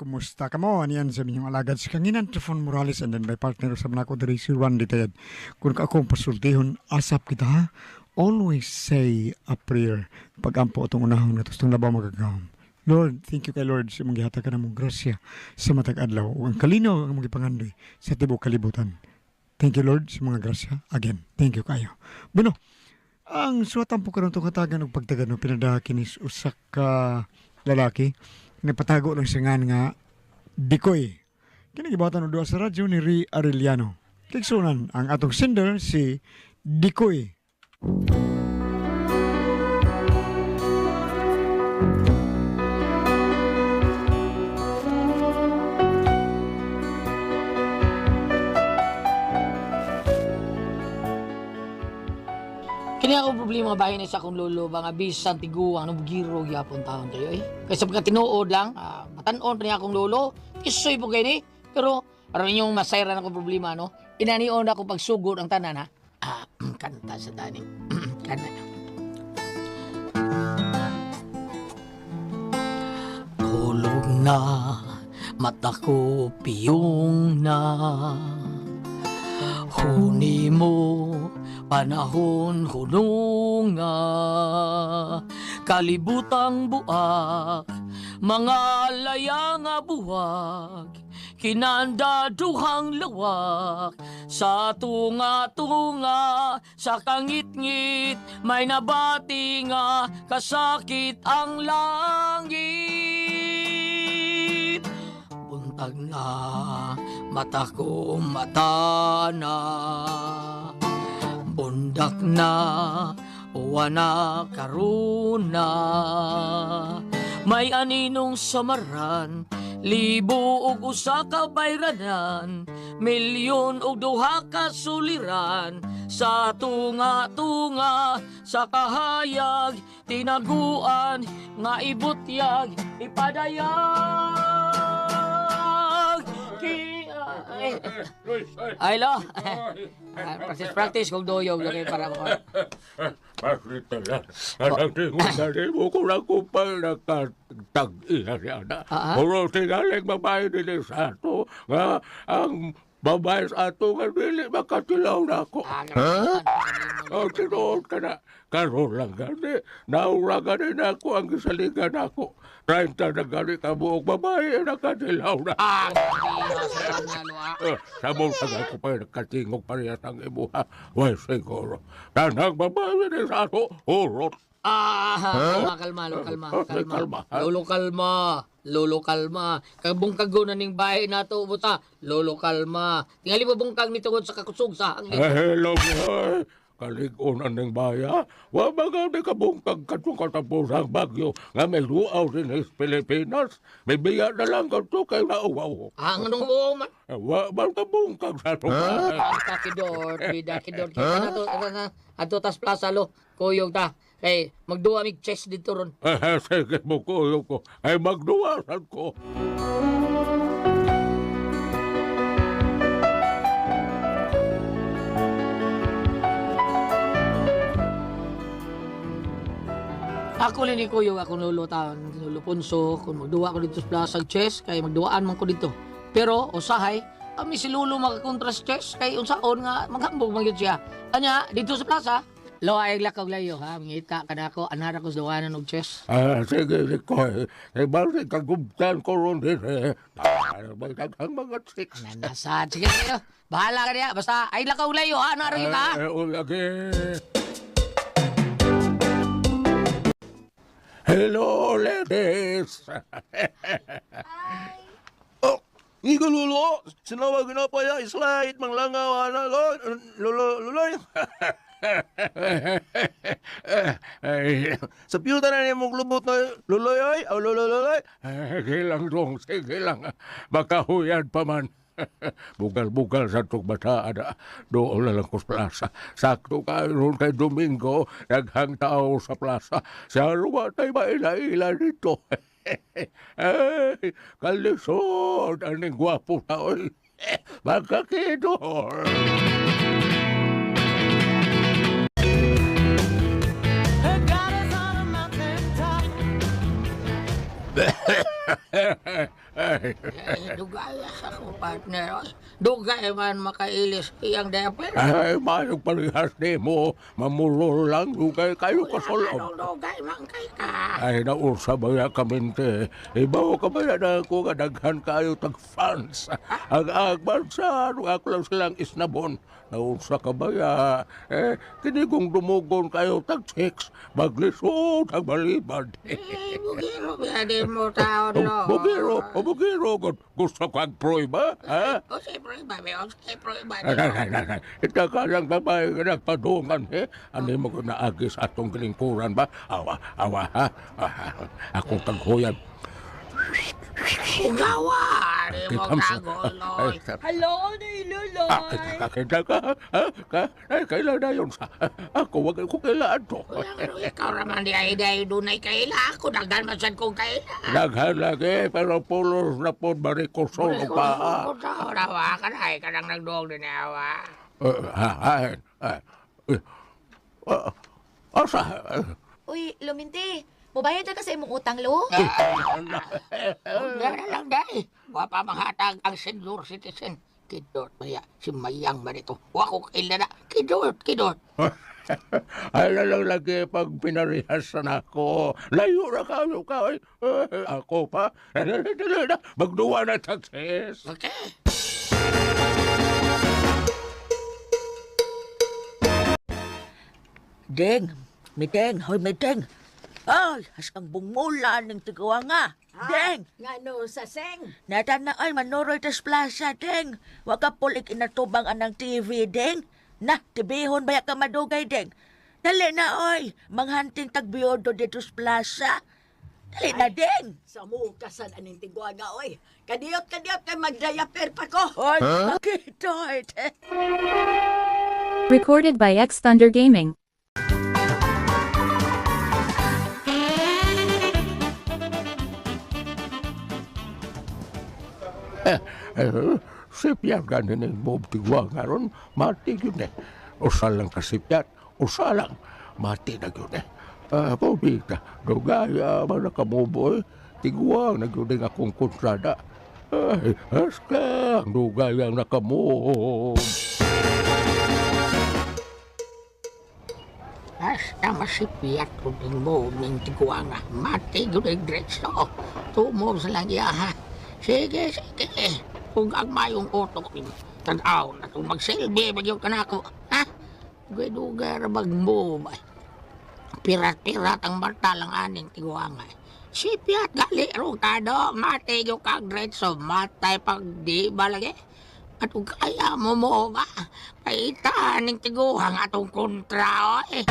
Kumusta ka mo? Aniyan sa minyong alagad si Kanginan Trifon Morales and then my partner sa nako diri si Randy Tayad. Kung ka akong pasultihon, asap kita ha. Always say a prayer. Pag-ampo atong unahon na tustong labaw magagahom. Lord, thank you kay Lord sa imong gihatag ka namong grasya sa matag adlaw ug ang kalinaw ang imong gipangandoy sa tibuok kalibutan. Thank you, Lord, sa mga grasya. Again, thank you kayo. Bueno, ang suwatan po karon itong katagan og pagtagan no pinadaha kini usa ka lalaki nagpatago lang siya nga Dikoy. Kini gibatan og duha sa radyo ni Ri Arellano. Kigsunan ang atong sender si Dikoy. Kini ako problema bahin ni sa akong lolo ba nga bisan tiguang no giro gyapon taon kayo eh. Kaysa pagka tinuod lang, matan-on pa niya akong lolo, isoy po kay ni. Pero aron inyong masayran akong problema no. Inanion ako pagsugod ang tanan ha. Kanta sa tanim. Kanta. Tulog na, mata ko piyong na. Huni mo, panahon hununga. Kalibutang buak, mga laya nga buwag. Kinanda duhang lawak, sa tunga-tunga, sa kangit-ngit, may nabati nga, kasakit ang langit. Buntag na, mata ko mata na. Bundak na, uwa na karuna. May aninong samaran, libo og usa ka bayranan, milyon og duha ka suliran. Sa tunga-tunga, sa kahayag, tinaguan, nga ibutyag, ipadayag. Ki, ay lo. Practice practice kung doyog lagi para mo. Bakit na? Anang tingon na rin mo kung ako pa nakatag-iya siya na. Puro tingaling babae nila sa ato. Nga ang babae sa ato nga dili makatilaw na ako. Oh, tinuod ka na. Karon lang gani. Naura gani na ako ang gisaligan ako. 30 na gani ka buong babae nakatilaw na. Sa mong tagal ko pa nagkatingog parehas ang imuha. Way, siguro. Tanang babae ni sa ato, hurot. Kalma, kalma, lo, kalma, kalma. Kalma. Lolo, kalma. Lolo, kalma. Kabungkag na ning bahay nato, buta. Lolo, kalma. Tingali mo bungkag ni tungod sa kakusog sa hangin. Eh, hello, boy. Kalig-on ang baya. Wa ba nga di kabungkag katong katapos ang bagyo nga may luaw din sa Pilipinas. May biya na lang kato kay nauwaw. Anong mo man? Wa ba kabungkag sa ato? Kakidor, bida kidor. Kita na to, na, ato tas plaza lo. Kuyog ta. Kay magduwa mig chess dito ron. Eh, sige mo ko, ko. Ay magduwasan ko. Ako ni Kuyog, ako lolo taon, lolo Ponso, kung magduwa ko dito sa plaza chess, kay magduwaan man ko dito. Pero, usahay, kami si lolo makakontra sa chess, kay unsaon nga, maghambog man gyud siya. Anya, dito sa plaza, lo ay lakaw layo ha, mangita ka na ako, anara ko sa duwanan og chess. Sige, Rikoy. Eh, bakit kagubtan ko ron din eh. May daghang mga chicks. Nanasad, sige, sige, bahala ka niya, basta ay lakaw layo ha, anara yun ka. Eh, lagi. Hello, ladies. Oh, Igo lolo, sinawa ginapa ya slide manglangaw ana lo lolo luloy. Ay, Sa piuta na nimo glubot na luloy oy, aw lolo luloy. Sige lang dong, sige lang. Makahuyan pa man. Bugal-bugal sa itong bataan. Doon na lang ko sa plaza. Sakto ka ron kay Domingo, daghang tao sa plaza. Sa luwa tayo maila-ila dito. Ay, kalisod, aning gwapo tao. Magkakidor. Ay, Eh, dugay ako, partner. Dugay man makailis iyang diaper. Ay, mayong parehas ni mo. Mamulol lang, dugay kayo kasulod. Anong dugay man kay ka? Ay, nausa ba ya kaminte? Ibaw ka ba na ako nga daghan kayo tag fans? Ang agban sa ano ako lang silang isnabon. Nausa ka ba ya? Eh, kini kung dumugon kayo tag chicks, maglisod ang balibad. Eh, bugiro ba di mo taon, lo? Bugiro, o bugiro, gusto ko ang proy ba? Ha? O si proy ba, o si proy ba? Ay, ay, ay, ay. Ita ka lang babae nga nagpadungan, eh? Ano mo ko naagi sa atong lingkuran ba? Awa, awa, ha? Ah, akong taghuyan. Ugawa, di mo Kita mo. kaguloy. Hello, ni Luloy. Ah, kita ka, kita ka. Ha? Ka? Ay, kailan na yun sa... Ako, wag ko kailan to. Wala, ikaw raman di ay dahil dunay kaila. Ako daghan man sad kong kaila. Daghan lagi, pero pulos na po barikosol o paa. Awa ka na, ay ka nang nagduog din awa. Ha, ha, eh, eh, ah, Asa? Uy, Luminti, mubayad na ka sa imong utang, lo? Wala na lang dahil. Wa pa manghatag ang senior citizen. Kidot ba ya? Si Mayang ba nito? Wa ko kaila na. Kidot, kidot. Ay na lang lagi pag pinarihasan ako. Layo na kayo ka. Ay, eh, ako pa. Dali, dali na. Magduwa na taxis. Okay. Deng, miteng, hoy miteng. Ay, has ang bungula ng tigawa nga. Deng, Ngano sa seng? natan na ay manuroy tas plaza, deng. Wa ka pulik inatubang anang TV, deng. Na, tibihon ba ka madugay, deng. Dali na, oy. Manghanting tagbiyodo dito sa plaza. Dali na, deng. Sa mukasan aning tigwaga oy. Kadiyot kadiyot kay magdiaper pa ko. Oy, bakit, oy, deng. Recorded by X Thunder Gaming. Eh, sipyat ganin ng Bob Tigwa nga ron, mati yun eh. Usa lang kasipyat, usa lang, mati na yun eh. Ah, Bobita, dugaya, man nakamubo eh. Tigwa, nagyun din akong kontrada. Ay, aska, ang dugaya ang nakamove. Basta masipiyat ko din mo ning tiguanga. Mati ko ng diretso. Tumor sa lang iya, ha. Sige, sige. Kung ang mayong utok ni tanaw na kung magsilbi, bagyo ka na ako. Ha? Dugay-dugay ra bag mo. Pirat-pirat ang mata lang aning tiguanga. Sipiyat gali rutado. Mati ko kag diretso. Matay pag di ba lagi? At kung kaya mo mo ba? Paita ning tiguang atong kontra, oy.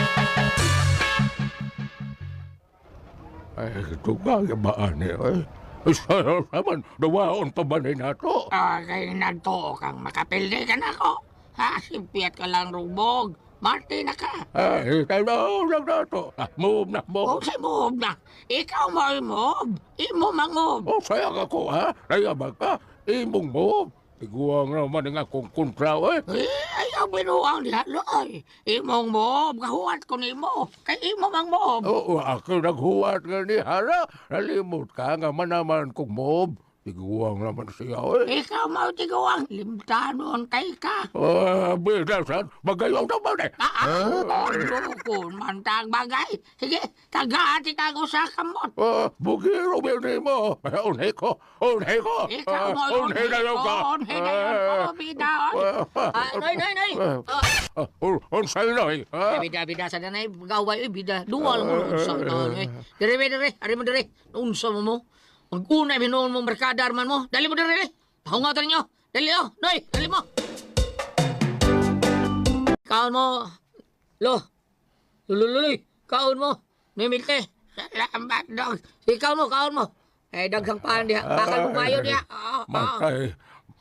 Ay, dugaya ba ani eh? Ay, sana naman, dawaon pa ba ni nato? Ah, kay nagtuo kang makapildi ka na ko. Ha, simpiyat ka lang rubog. Marti na ka. Ay, tanaw lang nato. Ah, move na, O move. sa move na. Ikaw mo move. Imo mangove. O, sayang ako, ha? Nayabag ka. Imong move. Tiguang naman ang akong kontra, eh. Eh, ayaw binuang diha, loy. Imong move. Kahuat ko nimo. Kay imo mang move. Oo, ako naghuwat nga ni Hara. Nalimot ka nga manaman kong move. Tiguang naman siya, eh. Ikaw mo tiguang. Limtanon kay ka. Ah, bidasan, magayaw naman, eh. Ah, ah, man tag bagay. Sige, tagaati kag usa kamot. Ah, bugiro bini mo. Eh, Unhi ko, unhi ko. Ikaw mo, Ah, unhi na yun ka. Unhi na yun ko, bida. oy. Ah, noy, noy, noy. Ah, Ah, unsay noy, ha? Bida, bida, sa danay, gaway, oy, bida. Duwal mo, unsa mo, oy. Dire, dire, ari mo, dire. Unsa mo mo. Mag-una, binuon mo, merkada, arman mo. Dali mo, dire, dire. Pahungaw ninyo. Dali, oh, noy, dali mo. Kaon mo. Lo. Lululoy, kaon mo. Mimilte. Salamat, dog. Ikaw mo, kaon mo. Eh, daghang paan diha. Bakal mo mayo diha. Oo, oo. Matay.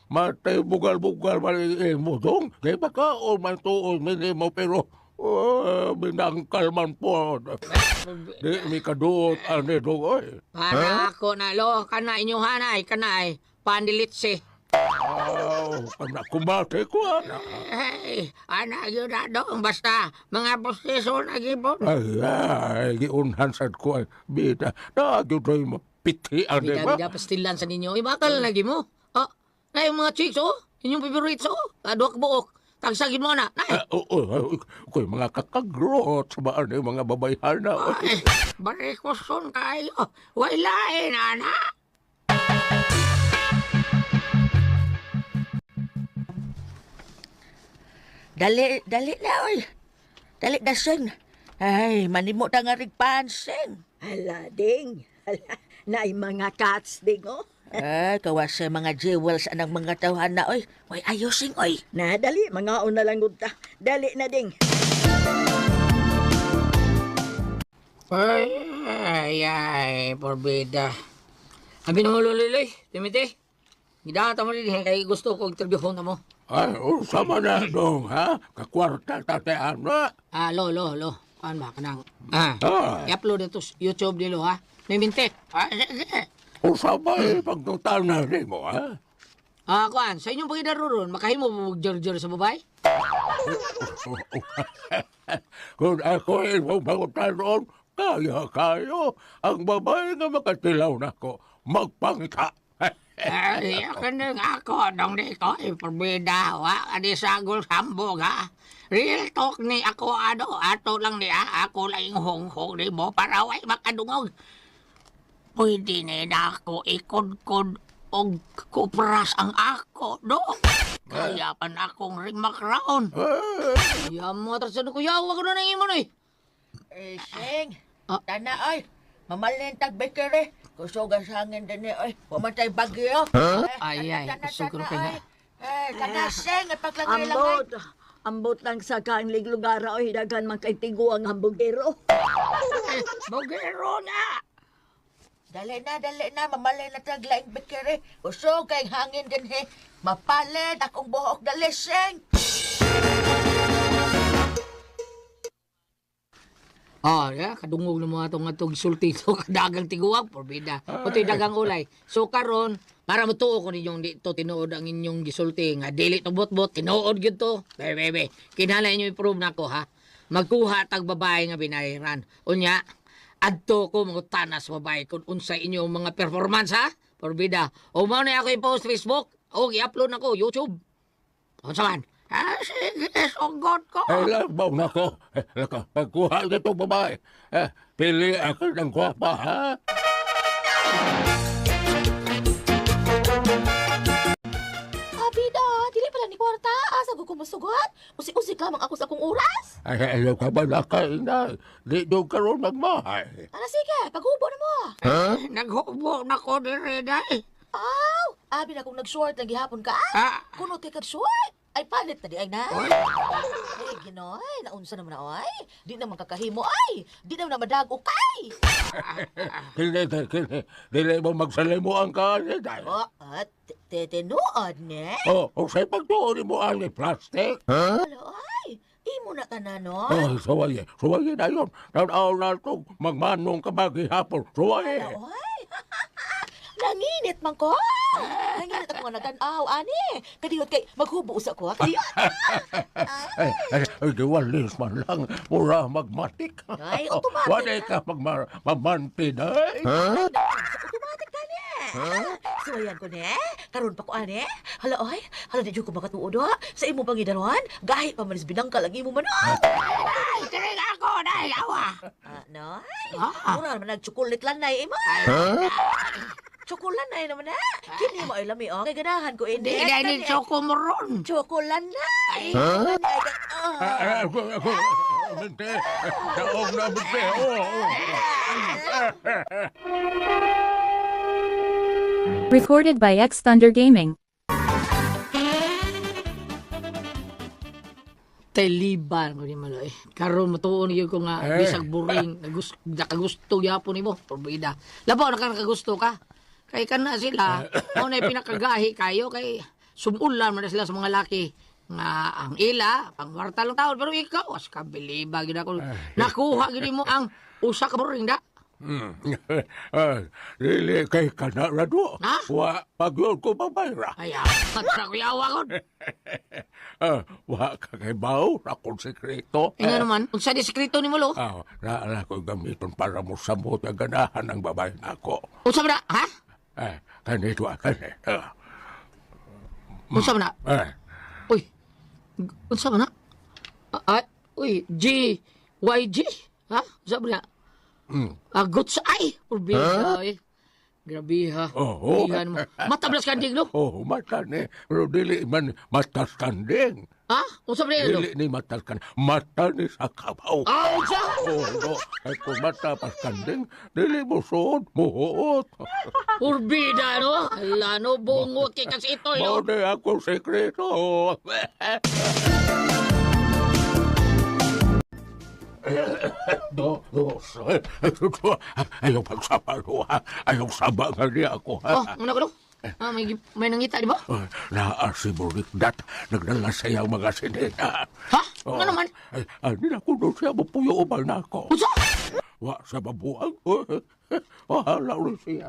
Matay bugal-bugal man mo dong. Kay baka o man tuon mo pero oh, binangkal man po. Di mi kaduot ani dong oy. Para ako na, lo, kana inyong hanay, kana ay, pandilitse. Aw, kana kumate ko ana. Hey, ana yun na dong, basta mga proseso na gipon. Ay, ay, giunhan sad ko ay bida. Na gyud mo pitian Bida, ba? bida, pastilan sa ninyo. Ibakal lagi mo. Oh, na yung mga chicks, oh. Inyong favorites, oh. Duha ka buok. Tagsagin mo na. Nay. Ah, oo, ko'y mga kakagrot sa baan yung mga babayhana. Ay, barikoson kayo. Wala ana. Dali, dali na, oy. Dali na, sing. Ay, manimo ta nga rigpan, sing. Hala, ding. Hala, naay mga cats, ding, oh. Ay, kawas sa mga jewels anang mga tawhana, oy. Oy, ayosing, oy. Na, dali, mga una lang gud ta. Dali na, ding. Ay, ay, ay, porbida. Abi na mo, Loloy, Timothy. Gidata mo din, kay gusto ko interviewon na mo. Ay, sama na dong, ha? Kakwarta tate ana. Ah, lo, lo, lo. Kuan ba, kanang. Ah, Ah. i-upload ito sa YouTube nilo, ha? May mintik. Ah, sige. Usama eh, pagtutana ni mo, ha? Ah, kuan, sa inyong pagidaro ron, makahimo mo mag-jor-jor sa babae? Kung ako imong pangutanon, kaya kayo. Ang babae nga makatilaw nako, magpangita. Ay, kaning ako, dong di ko, iporbida, wa, adi sagol sambog, ha? Real talk ni ako, ano, ato lang ni, ha? Ako lang yung honghong ni mo para way makadungog. Pwede ni na ako ikod-kod og kupras ang ako, do. Kaya pa na akong ring makraon. Ya mo, atrasan ko, yawa ko na nang imo, noy. Eh, sing. Ah. Tana, oy. Mamalin tag bakery. Kusog ang hangin din eh, oy. Pumatay bagyo. Ay, ay, kusog ko na kayo. Eh, tana, sing. Ipaglangay-langay. Ambot. Ambot lang sa kaang lugar, oy. Daghan man kay tiguang hambugero. Bugero na! Dali na, dali na. Mamalin na tag laing bakery. Kusog kay hangin din eh. Mapalit akong buhok. Dali, sing. Oh, ya, kadungog ng mga itong atong sulti to kadagang tiguang porbida. Putoy dagang ulay. So karon para mutuo ko ninyong di to tinuod ang inyong gisulti nga dili to bot-bot, tinuod gyud to. Be be be. Kinahanglan inyo i-prove nako ha. Magkuha tag babae nga binahiran. Unya, adto ko mangutana sa babae kung unsa inyong mga performance ha. Porbida. O mao na ako i-post Facebook o i-upload nako YouTube. Unsa man? Ah, sige, sugod ko. Ay, labaw na ko. Eh, laka, pagkuha nitong babae. Eh, pili ako ng gwapa, ha? Abida, dili pala ni kwarta. Asa ko kumusugot? Usik-usik lamang ako sa akong oras. Ay, ayaw ka ba na kainay? Di doon karoon magmahay. Ana sige, paghubo na mo. Naghubo na ko dire day. Aw, abi na kung nag-short lang gihapon ka. Ah. Kunot kay kag-short. Ay palit na di ay na. Oy. Ay, ginoy, naunsa naman na oy. Di naman kakahimo ay. Di naman na madag ukay. Kini, kini, dili mo magsalimuan ka, ni day. Oh, at tinuod ne. Oh, o sa'y pagtuon mo ani plastic. Hala ay. Imo na tanan no. Oh, suwaye, suwaye na yun. Tanaw na itong magmanong ka maghihapon. Suwaye. Hala oy. Nanginit man ko. Nanginit ako nga nagtan-aw ani. Kadiyot kay maghubo usa ko ha. Kadiyot. Ay, ay, ay, di walis man lang. Mura magmatik. Ay, automatic Wala ka magmanti na. Ay, naku, automatic tani. Suwayan ko ne. Karon pa ko ane. Hala oy, hala di jud ko makatuod ha. Sa imo pangidaron, gahi pa man is binangkal ang imo manok. Ay, tiring ako, day, awa. Ah, no. Ah. Mura naman nagtsukulit lang na imo. Tsukulan na naman na. Kini mo ay lami oh. Kay ganahan ko ini. Di na ni Choco mo ron. Tsukulan na. Ay. Ah, ako, ako, binte. Daog na, binte. Oh, oh. Recorded by X Thunder Gaming. Taliban ko ni Maloy. Karon matuon gyud ko nga Eh. bisag boring, nakagusto gyapon nimo, porbida. Labaw na ka nakagusto ka. Kay kana sila, mao na pinakagahi kayo kay sumulan man na sila sa mga laki nga ang ila pangwarta lang taon pero ikaw as kabiliba gyud ako. Nakuha gyud mo ang usa ka boring da. Ah, dili kay kana rado. Ha? Wa pagyod ko babayra. Ay, ah, ko yawa ko. Ah, wa ka kay baw akong sekreto. Nga naman, unsa di sekreto ni mo, lo? Ah, naala ko gamiton para mo samot ang ganahan ng babae nako. Unsa ba na? Ha? Eh, kanito ah, kani. Ah, Unsa ba na? eh, Uy, unsa ba na? Ah, uy, G, Y, G? Ha? Unsa ba na? Agot sa ay! Urbisa, ay. Grabe ha. Oo. Iyan mo. Matablas kanding, no? Oh, mata ni. Pero dili man matas kanding. Ha? Unsa ba na Dili ni matas kanding. Mata ni sa kabaw. Ah, unsa? Oh, no. Ay, kung mata pas kanding, dili mo suod, muhuot. Urbida, no? Ala, no? Bungot kay kasi ito, Mao no? na akong sekreto. Do, do, do, ayaw pagsama, do, ha? Ayaw sama nga niya ako, ha? Oh, muna ko, no? Ah, may nangita, di ba? Naa si Burikdat, nagdala sa iyang mga sinina. Ha? Ano naman? Ay, ay, nila ko doon siya, mapuyo umal na ako. Unsa? Wa sa mabuang. Wahala rin siya.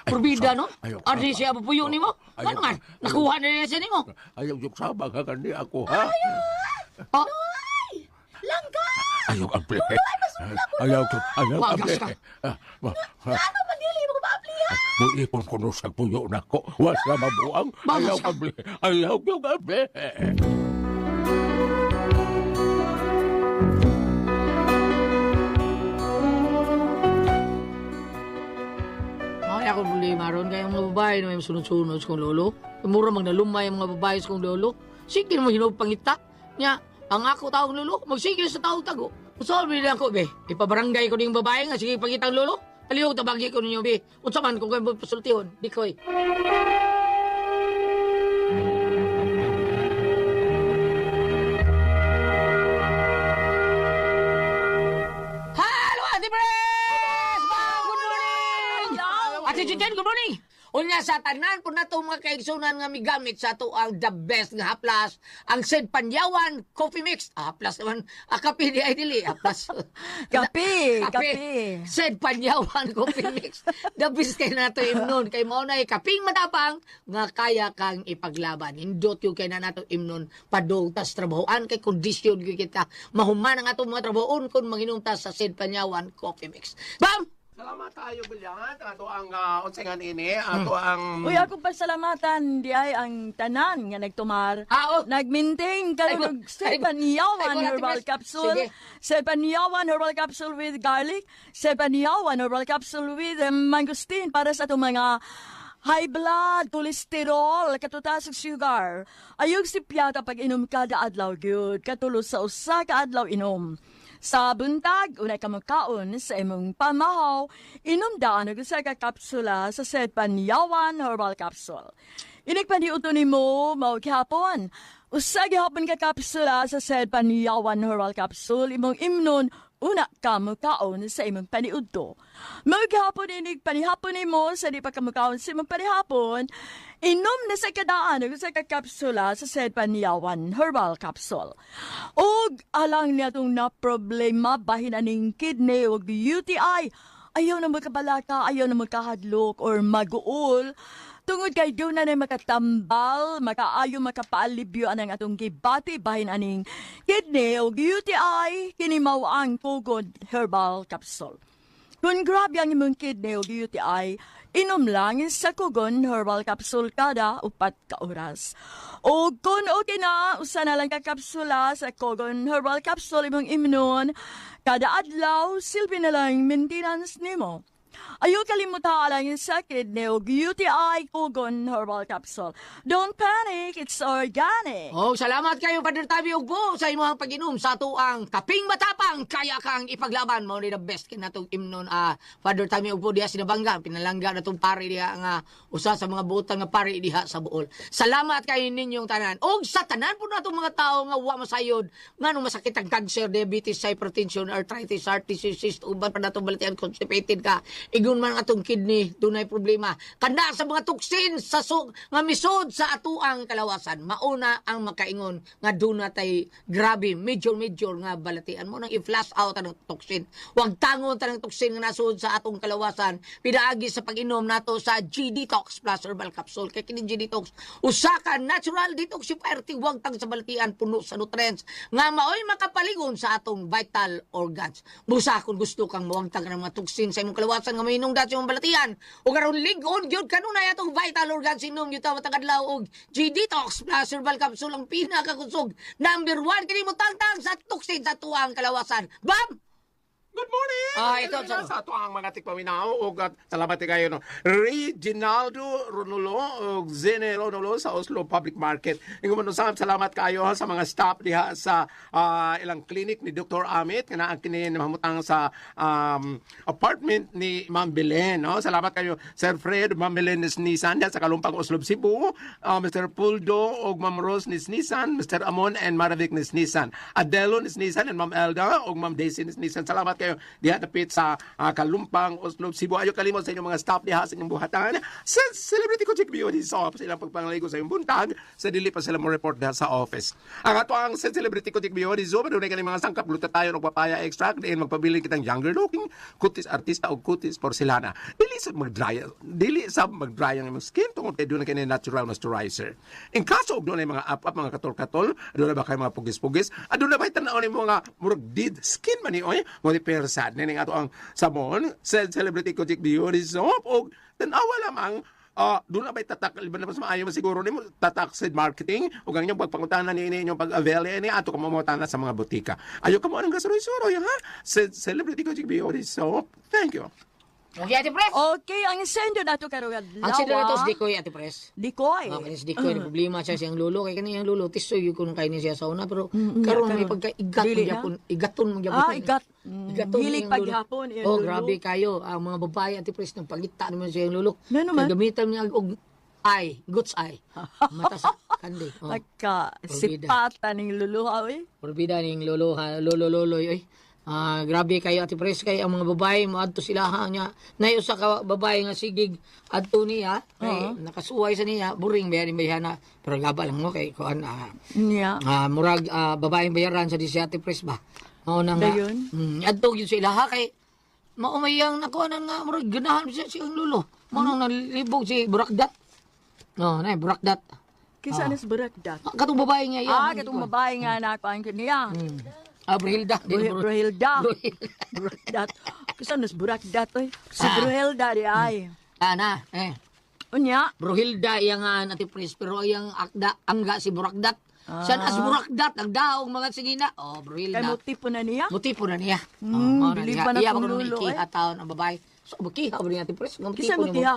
Urbida, no? Ayaw, Adi siya papuyo ni mo? Ayaw. Ano man? Nakuha na niya siya ni mo. Ayaw yung sama ka kani ako, ha? Oh, Langga! Ayaw ample. Ayaw, ayaw Wagas ample. ka. Ah, ah, Ano man dili mo maaplihan? Muipon ko no sa puyo na ko. Wa sa mabuang. Bagas Ayaw ka. ample. Ayaw yung ample. Mao ako problema ron kay ang mga babae na may sunod-sunod sa kong lolo. Mura mag nalumay ang mga babae sa kong lolo. Sige mo hinog pangita. Nya, ang ako taong lolo, magsigil sa taong tago. Unsa man ako be? Ipabarangay ko ning babae nga sige pangitang lolo. Palihog tabagi ko ninyo be. Unsa man kung kayo pasultihon, di koy. Hello, Ate Pres! Ma'am, good morning! Ate Chichen, good morning! Unya sa tanan po nato mga kaigsunan nga migamit sa ato ang the best nga haplas, ang Sid Panyawan Coffee Mix. Ah, haplas naman. Ah, kape di ay dili. Haplas. Kape, kape. Sid Panyawan Coffee Mix. The best kay nato imnon. Kay mao na kaping matapang nga kaya kang ipaglaban. Hindot yung kay na nato imnon padung tas trabahoan kay kondisyon gyud kita. Mahuman ang atong mga trabahoon kung manginom ta sa Sid Panyawan Coffee Mix. Bam! Salamat tayo, Bilyant. Ato ang unsay nga ini, ato ang Uy, ako pasalamatan di ay ang tanan nga nagtumar. Ah, oh. Nag-maintain Ay, karon og ay, Sepanyawan ay, herbal Ate Pres. capsule. Sige. Sepanyawan herbal capsule with garlic. Sepanyawan herbal capsule with mangosteen para sa atong mga high blood, cholesterol, katutas ug sugar. Ayog si piyata pag inom kada adlaw gyud, katulo sa usa ka adlaw inom. Sa buntag, unay ka makaon sa imong pamahaw, inom daan og usa ka kapsula sa Sepanyawan herbal capsule. Inig paniuto nimo mao gihapon. Usa gihapon ka kapsula sa Sepanyawan herbal capsule imong imnon una ka mukaon sa imong paniudto. Mao gihapon inig panihapon nimo sa di pa ka mukaon sa imong panihapon, inom na sa kadaan og usa ka kapsula sa Sepanyawan herbal capsule. Og alang niya tong na problema bahin aning kidney ug UTI. Ayaw na magkabalaka, ayaw na magkahadlok or maguol. Tungod kay doon na na makatambal, makaayo, makapaalibyo anang atong gibati bahin aning kidney o UTI, kini mao ang Pugod Herbal Capsule. Kung grabe ang imong kidney o UTI, inom lang sa Kugon Herbal Capsule kada 4 ka oras. O kung okay na, usa na lang ka kapsula sa Kugon Herbal Capsule imong imnon, kada adlaw, silbi na lang maintenance nimo. Ayaw kalimutan lang yung sa kidney o UTI Kugon Herbal Capsule. Don't panic, it's organic. Oh, salamat kayo Father Tabi ug po sa imong pag-inom sa atuang kaping matapang kaya kang ipaglaban mao ni the best kay natong imnon Father Tabi ug po diha sinabangga pinalangga natong pare diha nga usa sa mga butang nga pare diha sa Bool. Salamat kayo ninyong tanan. Og sa tanan po natong mga tawo nga wa masayod nganong masakit ang cancer, diabetes, hypertension, arthritis, heart disease, uban pa natong balatian constipated ka. Igon man atong kidney dunay problema. Kana sa mga toxin sa nga misod sa atuang kalawasan, mauna ang makaingon nga duna tay grabe major major nga balatian mo nang i-flush out ang toxin. Wag tangon tanang toxin nga nasud sa atong kalawasan pinaagi sa pag-inom nato sa G Detox Plus Herbal Capsule. Kay kini G Detox usa ka natural detoxifier, tigwagtang sa balatian, puno sa nutrients nga maoy makapaligon sa atong vital organs. Busa kung gusto kang mawagtang ng mga toxin sa imong kalawasan nga mahinungdan sa imong balatian o karon lig-on gyud kanunay atong vital organs, inom gyud ta matag adlaw og G Detox Plus Herbal Capsule, ang pinakakusog number 1 kini mo tangtang sa toxin sa tuang kalawasan. Bam! Good morning! Ah, ito, Dali na sa ato ang mga tigpaminaw ug at salamat kayo, no. Reginaldo Ronulo ug Zene Ronulo sa Oslo Public Market. Ingon man usab, salamat kayo ha, sa mga staff diha sa ilang clinic ni Dr. Amit nga naa kini mahimutang sa apartment ni Ma'am Belen, no. Salamat kayo, Sir Fred, Ma'am Belen Nisnisan diha sa Kalumpang, Oslob, Cebu, Mr. Puldo ug Ma'am Rose Nisnisan, Mr. Amon and Maravik Nisnisan, Adelo Nisnisan and Ma'am Elda ug Ma'am Daisy Nisnisan. Salamat kayo diha dapit sa Kalumpang, Oslob, Cebu. Ayo kalimot sa inyong mga staff diha sa inyong buhatan. Sa Celebrity Kojic Beauty Soap sa ilang pagpangaligo sa inyong buntag sa dili pa sila mo report diha sa office. Ang ato ang sa Celebrity Kojic Beauty Soap, dunay kani mga sangkap: glutathione ug papaya extract, diin magpabilin kitang younger looking, kutis artista o kutis porcelana. Dili sa mag-dry ang imong skin tungod kay dunay kini natural moisturizer. In kaso og dunay mga up-up, mga katol-katol, aduna ba kay mga pugis-pugis, aduna ba tan-aw ni mga murag dead skin man ni oy, mo di persad ning ato ang sabon sa Celebrity Kojic Beauty Soap og tan-awa lamang. Doon na ba'y tatak, iba na mas maayo mo siguro nimo tatak sa marketing ug ang inyong pagpangutana ni inyong pag-avail ni ato ka mamutana sa mga botika. Ayo ka mo anong gasuroy-suroy ha? Sa Celebrity Kojic Beauty Soap. Thank you. Okay, Ate Pres. Okay, ang sendo nato karong adlaw. Ang sendo nato si Dikoy, Ate Pres. Dikoy. Oh, kani si Dikoy, uh problema siya siyang lolo. Kay kani iyang lolo, tisoy yun kung kainin siya sa una. Pero karon may karon. pagka-igat Dili mo na? gyapon, igaton mo gyapon. Ah, igat. Igaton Hilig iyang lolo. paghapon, iyang Oh, lolo. grabe kayo. Ang mga babae, Ate Pres, nang pagita naman siya iyang lolo. Nga naman. Kay gamitan niya og eye, goods eye. Mata sa kandi. Oh. Pagka Orbida. sipata ning lolo, oy. Porbida ning lolo ha, lolo loloy oy. Ah, grabe kayo, Ate Pres, kay ang mga babae moadto sila ha nya. Nay usa ka babae nga sigig adto niya kay nakasuway sa niya, buring bayarin bayana pero laba lang mo kay kuan Niya. Murag babaeng bayaran sa di si Ate Pres ba. Mao na nga. Dayon. Adto gyud sa ilaha kay mao may yang nakuha nga murag ganahan siya siyang lolo. Mao nang nalibog si Burakdat. No, nay Burakdat. Kinsa na si Burakdat? Ah, katong babae nga iya. Ah, katong babae nga nakuan ko niya. Ah, Bruhilda. Di, Bruhilda. Bruhilda. Burakdat. Kinsa na si Burakdat oy? Si Bruhilda di ay. Ah, na, eh. Unya. Bruhilda iyang nga Ate Pres, pero iyang akda, angga si Burakdat. San as Burakdat, ang daong mga singina. Oh, Bruhilda. Kay motipo na niya. Mutipo na niya. Mao na Bili niya. pa na Iya, tong ba kuno lulo, ikiha eh. taon ang babae. So, makiha ba niya, Ate Pres? Nga Kinsa mutipo niya mo. motiha?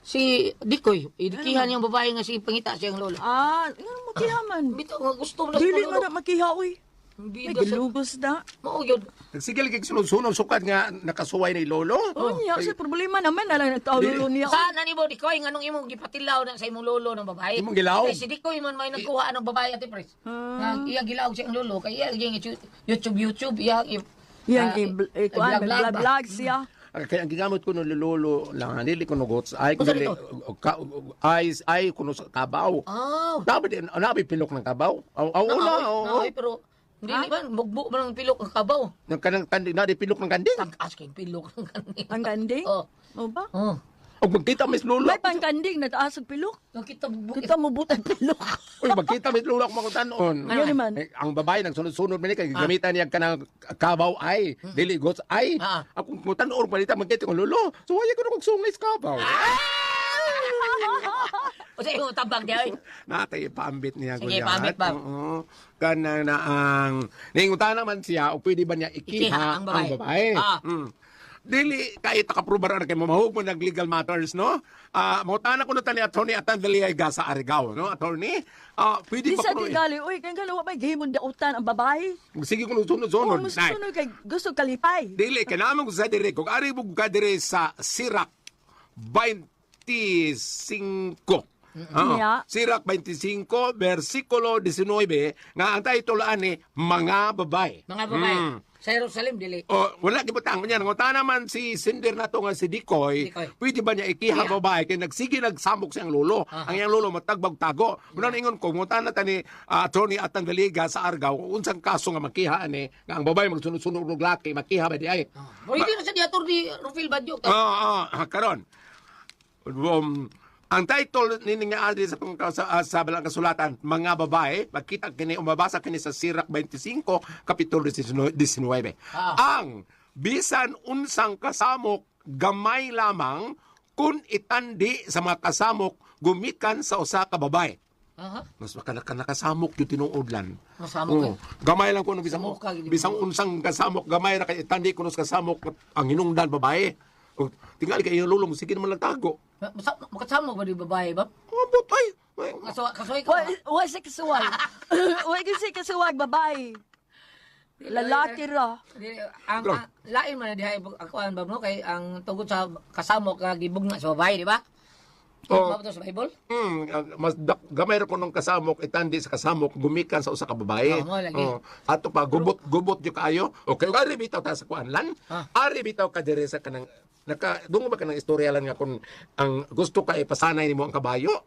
Si Dikoy, ikiha niyang babae nga si pangita siyang lolo. Ah, ngano makiha man? Bitaw nga gusto mo na sa Dili lolo. man na makiha oy. May Bida sa gilugos na. mao yun. Sige lagi sunod-sunod sukad nga nakasuway ni lolo. Unya, sa problema naman na lang nagtao lolo niya. Saan na nimo, Dikoy, nganong imong gipatilaw na sa imong lolo ng babae? Imong gilaog. Kay si Dikoy man may nagkuha ng babae, Ate Pres. Nga iya gilaog siyang lolo kay iya lagi YouTube YouTube iya Yang kuan vlog-vlog ba? vlog siya. Ah, kaya ang gigamit ko ng lolo lang, dili ko nugots ay Unsa dili nito? ay kuno sa kabaw. Ah, Nabi din nabi pilok ng kabaw. Aw aw una oo. Naoy, pero hindi man mugbo man ang pilok ng kabaw. Ng kanang kanding nabi pilok ng kanding. Tag-as kay pilok ng kanding. Ang kanding? Oh. O ba? Oh. Og magkita mis lolo. May pangkanding na taas og pilok. Nakita mo Kita mo butang pilok. Uy, magkita mis lolo ako makutan-on. Ano naman? Eh, ang babae nagsunod-sunod man ni kay gamitan niya kanang kabaw ay dili gots ay. Ako kutan-on palita magkita kong lolo. So wala ko na kog sungay sa kabaw. O sa imo tabang di ay. Natay paambit niya Sige, Gulyat. paambit, Bob. Oo. Kanang na ang ningutan naman siya o pwede ba niya ikiha, Ikiha ang babae. ang babae. Dili kay takaprobar na kay mamahug mo nag legal matters, no? Ah, mangutana ko na tani Attorney Atan Villegas sa Arigao, no? Attorney, pwede Di ba sa kuno tingali, uy, kay ngano wa may gihimong dautan ang babae. Sige kuno sunod-sunod. Oh, mas Nay. sunod kay gusto kalipay. Dili kay naman ko sa dire kung ari mo ka dire sa Sirak 25. Oo. Yeah. Sirak 25 versikulo 19 nga ang title ani mga babae. Mga babae. Sa Jerusalem dili. Oh, wala gibutang niya. Nangutana man si Cinder na to nga si Dikoy, Dikoy. pwede ba niya ikiha Ikiha. babae kay nagsige nagsamok siyang lolo. Ang iyang lolo matagbag tago. Muna ingon ko ngutana ta ni Attorney Atang Galiga sa Argao kung unsang kaso nga makiha ani nga ang babae magsunod-sunod og laki makiha ba di ay. Mo hindi na sa diator di Rufil Badyok. Karon. Ang title nini nga adri sa tong sa balang kasulatan, mga babae, makita kini umabasa kini sa Sirak 25 kapitulo 19. Ang bisan unsang kasamok gamay lamang kun itandi sa mga kasamok gumikan sa usa ka babae. Aha. Mas maka nakasamok yung tinuod lan. Masamok Oo. eh. Gamay lang kuno bisan Samok ka, gid. bisang unsang kasamok gamay ra kay itandi kuno sa kasamok ang hinungdan babae. O, tingali kay iyong lolo mo sige naman lang tago. Makasamok ba di babae ba? Oh, butay. Kasuway ka. Wa wa sa kasuwag. Wa kasi kasuwag babae. Lalaki ra. Dili, ang lain man na diha akuan ba no kay ang tungkol sa kasamok nga gibugna sa babae, di ba? Oh. Oh. Ba sa Bible? Mas gamay ra kunong kasamok itandi sa kasamok gumikan sa usa ka babae. Oh, mo lagi. Oh, ato pa gubot gubot gyud kaayo. Okay, ari bitaw ta sa kuan lan. Ah. Ari bitaw ka diri sa kanang naka dungo ba kanang istorya lan nga kun ang gusto ka ipasanay nimo ang kabayo.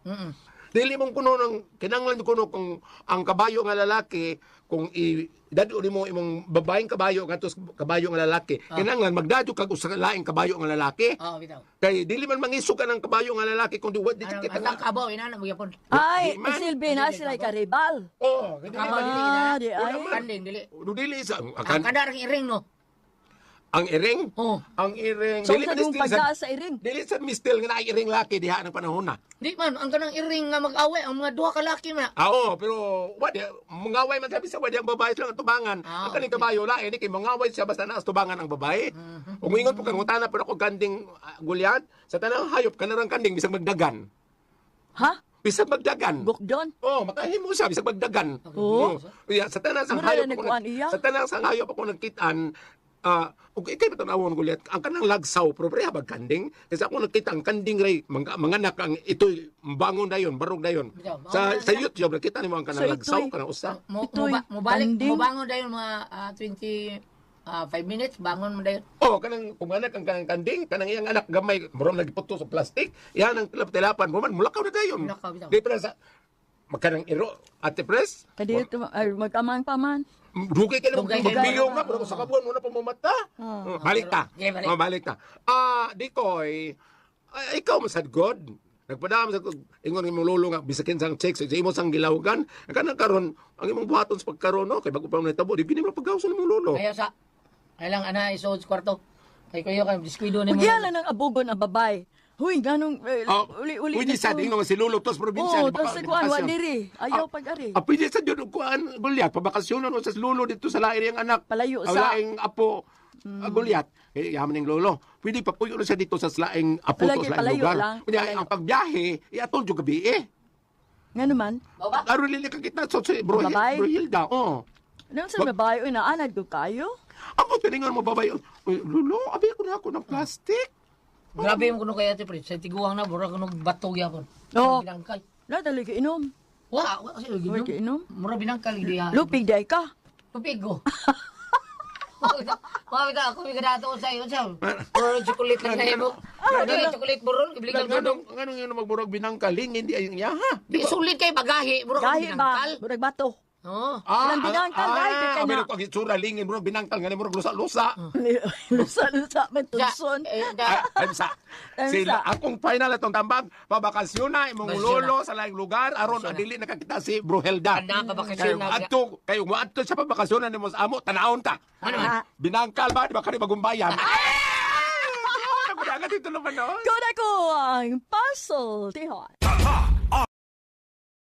Dili mong kuno ng kinanglan kuno kung ang kabayo nga lalaki kung i dadyo nimo imong babaeng kabayo ngadto sa kabayo nga lalaki kinanglan magdadyo kag usa ka laing kabayo nga lalaki. Oh, bitaw. Kay dili man mangisog ka ng kabayo nga lalaki kung di wa di Anong kita ang kabaw inana mo gyapon. Ay, Di man. isilbi na sila karibal. Oh, dili Kabaw man dili Ah, inana. di ay. Kanding dili. dili sa ang, Ang kadar ang iring no. ang iring. Oh. Ang iring. So, Dili sa man dong still sa pagka sa iring. dili sa mistil nga naay iring laki diha ng panahon na. Di man ang kanang iring nga mag-away ang mga duha ka laki man. Ah, oo, pero wa di mangaway man sabi sa wa di ang babae silang tubangan. Ah, ang kaning okay. kabayo lain kay mangaway siya basta naas tubangan ang babae. Ug moingon po kang ngutana pero ako kanding gulyat sa tanang hayop kanarang kanding bisag magdagan. Ha? Bisag magdagan. Gukdon? Oh, makahimo siya bisag magdagan. Oo. Yeah, sa tanan sang Mura hayop na ako nagkuan iya. sa tanan sang hayop ako nagkitaan ug ikay patanawon gulyat ang kanang lagsaw pero pareha bag kanding kasi ako nakita ang kanding ray manganak ang itoy bangon dayon barog dayon Bitaw, sa bangon sa YouTube nakita nimo ang kanang So, lagsaw ito'y- kanang usa Mo Ito'y mo, ba, mo balik kanding. mo bangon dayon mga 25 minutes bangon mo dayon. Oh, kanang kung anak ang kanang kanding, kanang iyang anak gamay, murag nagiputo sa plastic, iyan ang tilap-tilapan, mo man mulakaw na dayon. Mulakaw, bitaw. Di pa na sa magkanang iro, ate pres. Kadi ito, ay, magkamang pa man. Dugay ka na Dugay kayo. magbilong na, pero sa kabuan mo na pumamata. Oh, balik ta. Okay, balik. Oh, balik ta. Dikoy, ay, ikaw masad God. Nagpadam sa ingon imong lolo nga bisakin sang check sa imo sang gilawgan. Ang kanang karon, ang imong buhaton sa pagkaron no, kay bago pa man nahitabo, di gini mo paggawason imong lolo. Ayaw sa Kailang ana isuod sa kwarto. Kay kuyo kay diskuido nimo. Huwag yan lang ang abugon ang babae. Huy, ganong, eh, Oh, uli-uli. Pwede na sa to. ingon si lolo tos probinsya. Oo, di tapos di sa kuan, bakasyon. wa diri. Ayaw pag-ari. Pwede sa jud og kuan Goliath, pabakasyonon mo sa lolo dito sa laing iyang anak. Palayo Ang sa- laing apo Goliath. Eh, yaman ning lolo. Pwede pa puyo na siya dito sa laing apo to Lagi, sa laing palayo lugar. lang, Kunya, palayo. ang pagbiyahe, iatol jud gabi eh. Nga naman, Mao ba? Aron lili ka kita so, si bro, Babay. bro Hilda. Oh. nang sa babae, uy, naanad ko kayo. Amo tiningon mo babay. Uy, lolo, abi ko na ako ng plastic. Grabe mo kuno kay Ate Pres. Sa tiguang na mura kuno bato gyapon. Oo. Binangkal. Na talaga inom. Wa, wa kasi Uy, inom. Mura binangkal di ha. Lupig day ka. Lupig ko. Mga bitaw, ako may kadato sa iyo sa. Mura chocolate lang na imo. Di chocolate buron, gibligan ko. Nganong yun magmurag binangkal, hindi ay iya ha. Di sulit kay bagahi, mura kuno Gahi ba? binangkal. Murag bato. Oh. Walang binangkal, gahi kay Ah, na. meron ko ang itsura lingin, murag binangkal, ngani murag lusa-lusa. Lusa-lusa, may tunson. Ay, sa. Ay, Sila, sa. akong final atong tambag, pabakasyon na imong Bakasyon lolo sa laing lugar aron adili nakakita si Bruhelda. Ana, pabakasyon na. Adto kayo moadto siya pabakasyon na nimo sa amo, tanawon ta. Ano man? Binangkal ba di ba kani bagumbayan? Ay! Ako na dito naman no. Kuna ko ang puzzle, tihon.